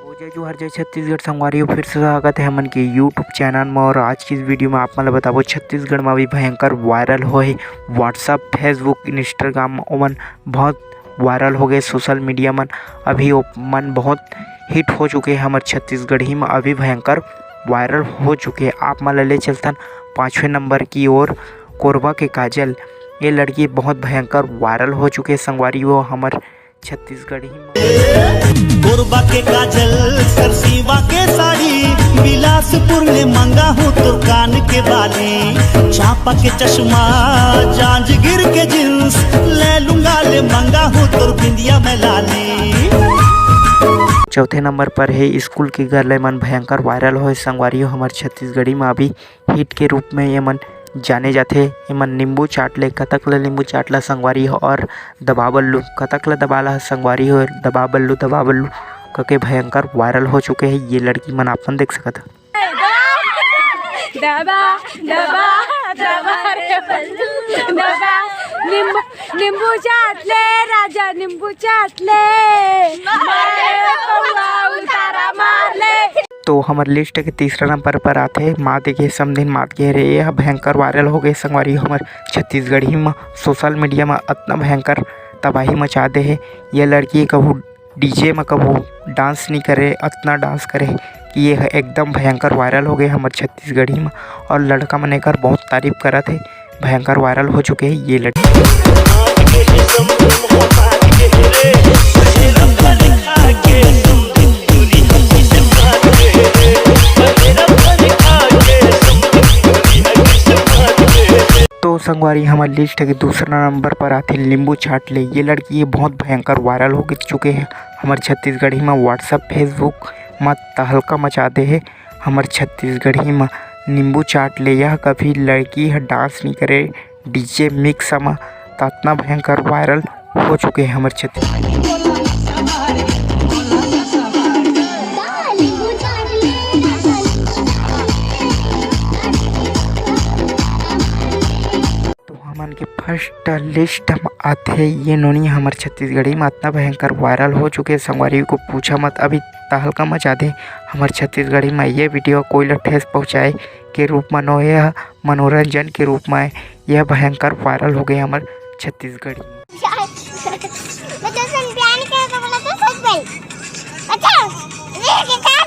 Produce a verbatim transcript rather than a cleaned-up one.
ओ जय जोहार, जय छत्तीसगढ़ संगवारी हो, फिर से स्वागत है हमन के YouTube चैनल में। और आज की इस वीडियो में आप मन ल बताबो, छत्तीसगढ़ में अभी भयंकर वायरल होए WhatsApp, Facebook, Instagram, ओमन बहुत वायरल हो गए सोशल मीडिया मन। अभी ओ मन बहुत हिट हो चुके हैं हमर छत्तीसगढ़ी में, अभी भयंकर वायरल हो चुके हैं। आप मन ल ले चलथन पाँचवें नंबर की ओर, कोरबा के काजल। ये लड़की बहुत भयंकर वायरल हो चुके हैं संगवारी हो हमर छत्तीसगढ़ी में। कोरबा के काजल, सरसीवा के साड़ी, बिलासपुर ले मंगा हूँ तोर कान के बाली, चांपा के चश्मा, जांजगीर के जींस, ले लूंगा ले मंगा हूँ तोर बिंदिया में लाली। चौथे नंबर पर है स्कूल के गर्ल, एमन भयंकर वायरल होए संगवारी हो हमर छत्तीसगढ़ी में अभी हिट के रूप में एमन जाने जाथे। एमन नींबू चाट ले, कतक ले नींबू चाट ला संगवारी हो, और दबा बल्लू, कतक ले दबा ला संगवारी हो, दबा बल्लू, दबा बल्लू कके भयंकर वायरल हो चुके हैं ये लड़की मन, आप मन देख सकत हो। दबा, दबा, दबा रे बल्लू, दबा। नींबू, नींबू चाट ले राजा, नींबू चाट ले। मार ले पौवा, उतारा मार ले। तो हमर लिस्ट के तीसरा नंबर पर आथे मात गे समधिन मात गे रे। ये ह भयंकर वायरल हो गए संगवारी, हमर छत्तीसगढ़ी म सोशल मीडिया म अतना भयंकर तबाही मचा दे हे। ये लड़की कभू डीजे म कभू डांस नहीं करे, अतना डांस करे कि ये ह एकदम भयंकर वायरल हो गए हमर छत्तीसगढ़ी म। और लड़का मन एकर बहुत तारीफ करत हे, भयंकर वायरल हो चुके हे ये लड़की। तो संगवारी, हमर लिस्ट के दूसरा नंबर पर आथे नींबू चाट ले। ये लड़की ये बहुत भयंकर वायरल हो चुके हे हमर छत्तीसगढ़ी में, WhatsApp, Facebook में तहलका मचा दे हे हमर छत्तीसगढ़ी में। नींबू चाट ले, यह कभी लड़की ह डांस नहीं करे डीजे मिक्स में, त अतना भयंकर वायरल हो चुके हे हमर छत्तीसगढ़ी। तो हमन के फर्स्ट लिस्ट म आथे ये नोनी, हमर छत्तीसगढ़ी म अतना भयंकर वायरल हो चुके हे संगवारी हो, पूछा मत। अभी तहलका मचा दे हमर छत्तीसगढ़ी म। ये वीडियो कोई ल ठेस पहुँचाए के रूप म नो, ये ह मनोरंजन के रूप म आए। ये भयंकर वायरल हो गए हमर छत्तीसगढ़ी। मैं तो सुन प्यार के तो बोला तो सच भाई। अच्छा, ये क्या?